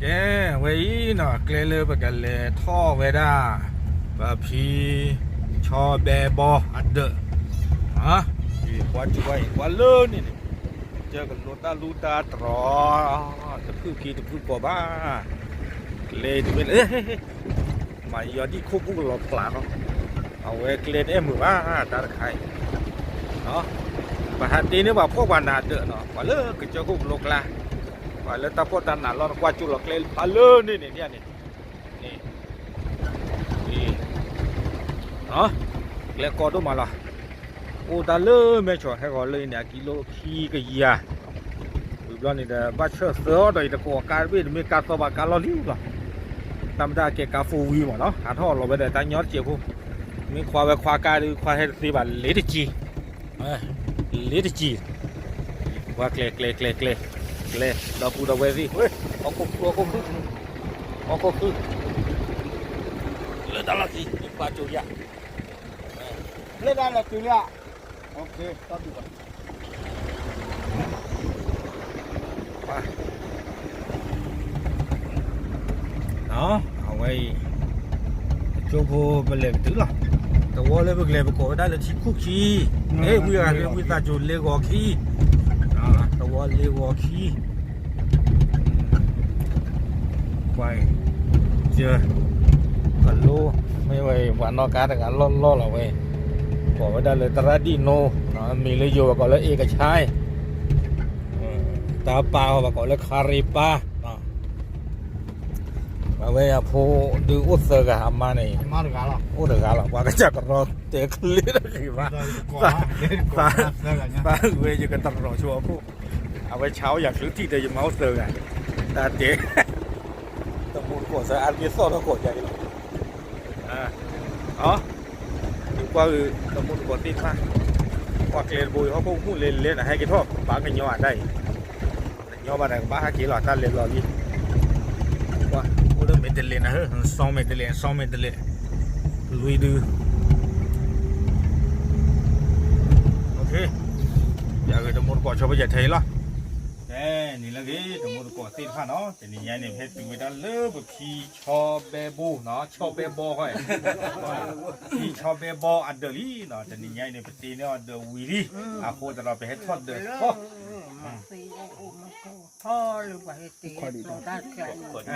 ကဲ, ဝဲအံၤနီၤ ကျဲလၢပကလဲၤထီၣ်ဝဲဒၣ် ပဖံ ဆီဘဲဘီအဒၢး, ကွၢ်ကွၢ်အံၤကွၢ်လၢန့ၣ်န့ၣ်, ကၢကလိတၢ်လူၢ်တၢ်တြီၤ, တဖုက့တဖုကီးဘၣ်, ကျဲတမ့ၢ်လၢ မၤယီၤဒံၣ်ခိၣ်ပူၣ်ကလီၤဖျးလီၤ, အဝဲကျဲတအဲၣ်မုာ်ဘၣ် တၢ်တခါအံၤ, ပဟးတ့န့ၢ်ပှၤဖှီၣ်ပှၤနးဒၢးနီၤ, ပှၤလၢကစၢၢ်ခိၣ်ကလိကျါ, ပှၤလၢတၢ်ဖှီၣ်တၢ်နးလီၢ်နကွၢ်ကၠိလီၤကျဲဖးလၢန့ၣ်န့ၣ်န့ၣ်, ကျဲကီဒိၣ်မးလီၤ, အိၣ်တၢ်လၢမဲဆီး ဟဲဂီၤလၢအံၤန့ၣ် အကံလိခံကယၤ, ဝံၤဘျီန့ၣ်ဒီး ဘၣ်ဆၢၣ်သၢအီၤဒီး ယတကိးကါတဘ့ၣ်တမ့ၢ်ကါသီဘၣ် ကါလီၢ်လံလီၤ, တၢ်မတၤကဲကါ four wheel မးနီၤ, ဟးထီၣ်အီၤလီၤဝဲဒီးတၢ်ညီတစဲးဖိ, မ့ၢ်ခွါဝဲခွါကါဒီး ခွါဟဲတသ့ဘၣ် လ့တကံ လ့တကံ, ပှၤကျဲ ကျဲ ကျဲ ကျဲ ကျဲ ဒီပုၢ်ဒီဝဲၢ်သ့ၣ်, ဟီၣ်ခိၣ်ခု ဟီၣ်ခိၣ်ခု ဟီၣ်ခိၣ်ခု, လၢတၢ်လီၢ်ခံ ပှၤကၠိယၤ, လၢတၢ်လီၢ်ခံလၢ, အဝဲအံၤ ကၠိဖိပလဲၤကတုၤလီၤ, တဝီလၢပကလဲၤ ပကိးဝဲဒၣ်လၢထံခိၣ်ခံ, မ့ၢ်ဝံသးစူၤ ဝံသးစူၤလ့ဂီၤခံ, တဝီလ့ဂီၤခံ, ကွၢ်အံၤ, ကၢ, ကလိ, မ့ၢ်ဝဲအံၤ ပှၤနီၣ်ကါတဂၤလီၢ်လီၢ်လီၤဝဲ, ကိးဝဲဒၣ်လၢသရၣ်ဒံၣ်နိ, မံၤလၢယိၤ ပကိးလၢ အ့ကဆါ, တၢ်ပၢ်အီၤ ပကိးလၢ ခါရ့ပၢ် အဝဲအဖိဒုးအိၣ်သၢဂၤ အမါန့ၣ်, အိၣ်တဂၤလီၤ, ပှၤကစၢ်ကရီတဲကလ့တဂ့ၤဘၣ်, သးဝဲယကတရီးဆိအခိၣ်, အဝဲဆါအိၣ်ယၤချုးထံၣ်ဒီး ယမါအိၣ်သၢဂၤ, တၢ်တဲ, တမူတကိးသၢအါတက့ၢ် သီၣ်ထီၣ်ကိးယၤအံၤလီၤ, ကွၢ်, တမူတကိးသ့ၣ်တဖၣ်, ကွၢ်ကျဲတဘိအံၤ ဟီၣ်ခိၣ်မူၣ်လဲၤလဲၤန့ၣ် ဟဲက့ၤထီၣ်ဘၣ်ကညီအတၢ်အံၤ, ညီဘၣ်ဒီးကဘၣ်ဟဲက့ၤလီၤ တၢ်လဲၤလီၤလံ, အိၣ်လၢမဲာ်တလဲးနၤဧၢ, စီမဲာ်တလဲး စီမဲာ်တလဲး, လွံၢ်ဒု, ယဂ့ၤတမူတကိး ဆီဖဲယဲထဲအံၤလီၤ, ကဲ, န့ၣ်လၢဂ့ၤ တမူတကိးသ့ၣ်တဖၣ်နီၤ, တနံၤညါအံၤန့ၣ် ပဟဲတုၤဝဲဒၣ်လၢပဖံဆီဘဲဘီနီၤ, ဆီဘဲဘီဃီ, ဖံဆီဘဲဘီအဒၢးလံနီၤ, တနံၤညါအံၤန့ၣ် ပတ့န့ၢ်အီၤဒၢးဝံၤလံ, အဃိသတးဒီးပဟဲထီၣ်ဒၢးထီၣ် ထီၣ်လၢပှၤဟဲတ့,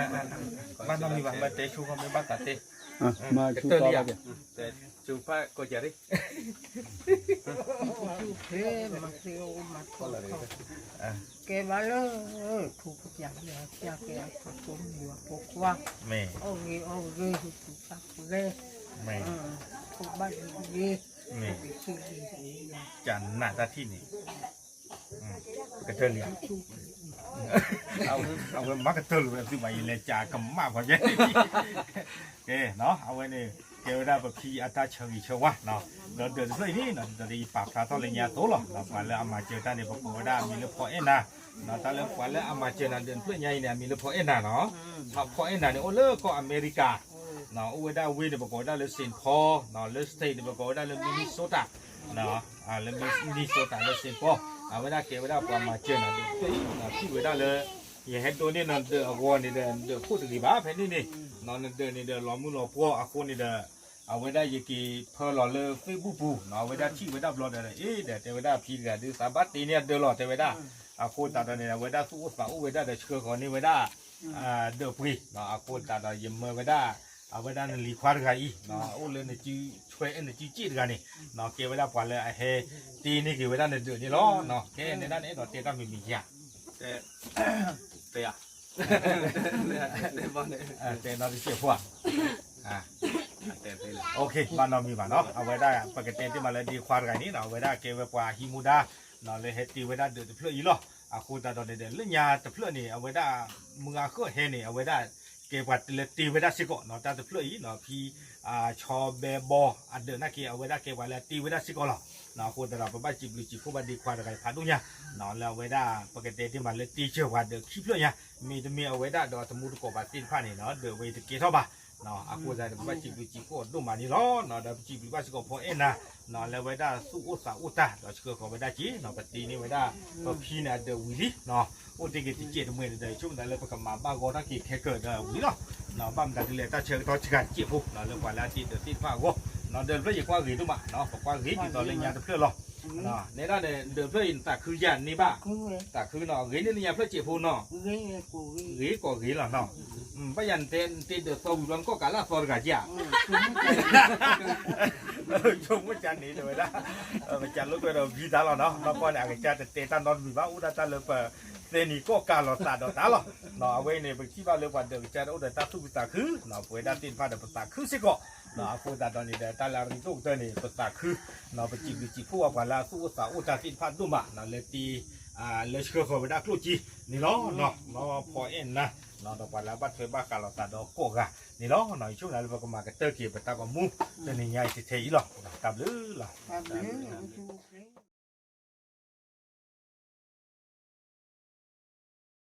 ဘၣ်နီတမံၤဘၣ်, မ့ၢ်တဲဆိကီၢ် မ့ၢ်ဘၣ်သးတဲ, ကတၢၢ်လံဧါ, ကဖးကိးကၢ်ရ့ၣ်, ကဲဘၣ်လၢ ထူပကၢ်လၢ ကဲအဖိကိးမံၤအဖိခွါ, အီၣ်ဂ့ၤအီၣ်ဂ့ၤ ဟူးထူးသၣ်ပှဲၤ, ဖိဘၣ်ယံၤဂ့ၤ, ကနၣ်တၢ်ထံၣ်န့ၣ် ကတၢၢ်လံဧါ, အဝဲမၤကတၢၢ်လံဝဲသုဘၣ် ယလဲၤကးကမၣ်ပှၤယဲ, ကဲ, အဝဲန့ၣ် ကဲဝဲဒၣ်ပဖံအတၢ်ဆၢဂ့ၤဆၢဝါ, ဒီးဒၢးတဖျၢၣ်အံၤန့ၣ် ဒ်သိးဒီးယပာ်ဖျါထီၣ်လၢညါအသိးလီၤ, ပှၤလၢအမၤစၢၤတၢ်န့ၣ် ပကိးဝဲဒၣ်အမံၤလၢဖီအဲၣ်နၤ, တၢ်လၢပှၤလၢအမၤစၢၤနၤဒၢးတဖျၢၣ်ညါအံၤန့ၣ် အမံၤလၢဖီအဲၣ်နၤနီၤ, ဖီအဲၣ်နၤန့ၣ် အိၣ်လၢကီၢ်အမဲရကၤ, အိၣ်ဝဲဒၣ်ဝ့ၢ်န့ၣ် ပကိးဝဲဒၣ်လၢ Saint Paul, လၢ state န့ၣ် ပကိးဝဲဒၣ်လၢ Minnesota, လၢ Minnesota လၢ Saint Paul, အဝဲဒၣ်ကဲဝဲဒၣ်ပှၤမၤစၢၤနၤဒၢးတဖျၢၣ်အံၤ ထံၣ်ဝဲဒၣ်လၢ ယဟဲဒိးန့ၢ်နဒၢးအဂီၢ်န့ၣ်ဒီး နဒၢးခိၣ်တဂ့ၤဘၣ် ဖဲန့ၣ်န့ၣ်, နဒၢးန့ၣ်ဒီးလီၤမုၢ်လီၤပှီၢ်အဃိန့ၣ်ဒီး အဝဲဒၣ်ယက့ၤဖၢလီၤလၢ Facebook ပူၤ, အဝဲဒၣ်ထံၣ်ဝဲဒၣ်ဘျီဒီး အ့ဒီးတဲဝဲဒၣ်ဖံတဂၤဒုး သးဘၣ်တ့န့ၢ်အဒၢးလီၤ တဲဝဲဒၣ်, အဃိသတးဒီးန့ၣ် အဝဲဒၣ်သူၣ်အိၣ်သးအိၣ်ဝဲဒၣ်ဒီးဆှၢဃီၤန့ၢ်ဝဲဒၣ် ဒၢးပှ့ၤ, အဃိသတးဒီးယမၢဝဲဒၣ် အဝဲဒၣ်နလံၤခွါတဂၤအံၤ အိၣ်လၢနစုဆွဲအဲၣ်နစုစ့ၣ်တဂၤန့ၣ်, ကဲဝဲဒၣ်ပှၤလၢအဟဲတ့န့ၢ်က့ၤဝဲဒၣ်နဒၢးန့ၣ်လီၤ. ကဲန့ၣ်ဒၣ်န့ၣ် အဲၣ်ဒိးတဲတၢ်မံၤမံၤယၤ, တဲ, တဲနီတစဲးဖိဧါ, ဘၣ်နီတမံၤဘၣ်နီၤ, အဝဲဒၣ်ပကတဲတ့ၢ်မးလၢဒ့ခွါတဂၤန့ၣ် အဝဲဒၣ်ကဲဝဲပှၤဟံးမူဒါ လၢဟဲတ့ဝဲဒၣ်ဒၢးတဖျၢၣ်အံၤလီၤ. အဃိသတးဒီးန့ၣ်ဒီး လၢညါတဖျၢၣ်န့ၣ် အဝဲဒၣ်မုၢ်အဃၢၣ်ဟဲန့ၣ် အဝဲဒၣ်ကဲပှၤလၢတ့ဝဲဒၣ်စ့ၢ်ကီးနီၤ, တၢ်တဖျၢၣ်အံၤနီၤ ဖံ ဆီဘဲဘီအဒၢးနာ်က့ အဝဲဒၣ်ကဲပှၤလၢတ့ဝဲဒၣ်စ့ၢ်ကီးလီၤ. အဃိသတးဒီး ပဘၣ်စံးဘျုးစံးဖှိၣ်ဘၣ်ဒ့ခွါတဂၤအံၤဖးဒိၣ်ညါ လၢအဝဲဒၣ် ပကတဲတ့ၢ်မးလၢတ့စၢၤပှၤဒၢးခံဖျၢၣ်ညါ, မ့တမ့ၢ်အဝဲဒၣ်ဒီးတမူတကိးဘၣ်သ့ၣ်တဖၣ်န့ၣ်နီၤ ဒၢးဝဲတကဲထီၣ်ဘၣ် အဃိသတးန့ၣ် ပဘၣ်စံးဘျုးစံးဖှိၣ်အီၤဒိၣ်မးန့ၣ်လီၤ. ဒီးပစံးဘျုးဘၣ်စ့ၢ်ကီးဖီအဲၣ်နၤ လၢအဝဲဒၣ်သူၣ်အိၣ်သးအိၣ်တၢ် ဒီးဆှၢဃီၤဝဲဒၣ်က့ၤ ပတ့န့ၢ်ဝဲဒၣ် ပဖံန့ၣ်အဒၢးဝံၤလံ အိၣ်တ့ၢ်က့ၤတစဲးတမှဲၤန့ၣ်ဒီး ဆိကမိၣ်သးလၢပကမၤဘၣ်ဂီၤထီၣ်က့ၤခဲကၢၤဒီးဝံၤလီၤ. ဘၣ်မတၤဒ်လဲၣ် တၢ်ဆၢကတီၢ်စှၤတစဲးဖိ လၢပှၤလၢအတ့ဒၢးသ့ၣ်တဖၣ်အဂီၢ် ဒီးတဖျၢၣ်ယကွၢ်ဂ့ၤဒိၣ်မး ပကွၢ်ဂ့ၤဒ်သိးလၢညါတဖျၢၣ်လီၤ. နဲဒၣ်န့ၣ် ဒၢးဖျၢၣ်အံၤနသးခုယၤန့ၢ်ဘၣ် သးခုနီၤ ဂ့ၤန့ၢ်လၢညါဖျၢၣ်စဲးဖိနီၤ ဂ့ၤကိးဂ့ၤလီၤနီၤ. ဘၣ်ယၤနတဲ နတ့ဒၢးသီဝံၤဘျီ နကိးကးလၢအသီတဂၤက့ဧါ ဆိကမိၣ်ကန့ၣ်တဲဝဲဒၣ် ပကလိာ်ကွဲဒီးဝံသးလီၤနီၤ နီၢ်ကီၢ်န့ၣ် အကစၢ်တတဲတၢ်နီတမံၤဘၣ် အိၣ်ဒၣ်တၢ်လၢပသဲနံၤကိးကးလီၤသးဒီးတၢ်လီၤ. အဝဲအံၤန့ၣ် ပကထံၣ်ဘၣ်လၢပှၤဒၢးကစၢ်တအိၣ်ဒီးတၢ်သူၣ်ဖှံသးခု ပဝဲဒၣ်သ့ၣ်တဖၣ်ဒီးပသးခုစ့ၢ်ကီး အဃိသတးဒီးန့ၣ်ဒီး တၢ်လၢအရ့ဒိၣ်ကတၢၢ်န့ၣ် ပသးခု ပစံးဘျုးစံးဖှိၣ်ဘၣ်ပှၤလၢအသူၣ်အိၣ်သးအိၣ်တၢ်သ့ၣ်တဖၣ်ဒိၣ်မး လၢတ့ လၢဆှၢဃီၤဝဲဒၣ်ကျိၣ်စ့န့ၣ်လီၤ. ဖီအဲၣ်နၤ ဒီးပှၤလၢအဘၣ်ထွဲဘၣ်ဃးလိာ်သးဒီးကိးဂၤန့ၣ်လီၤ. ယဆိကမိၣ်လၢပကမၤကတၢၢ်က့ၤပတၢ်ဂီၤမူ တနံၤညါအံၤထဲအံၤလီၤ. တၢ်ဘျုးလီၤ.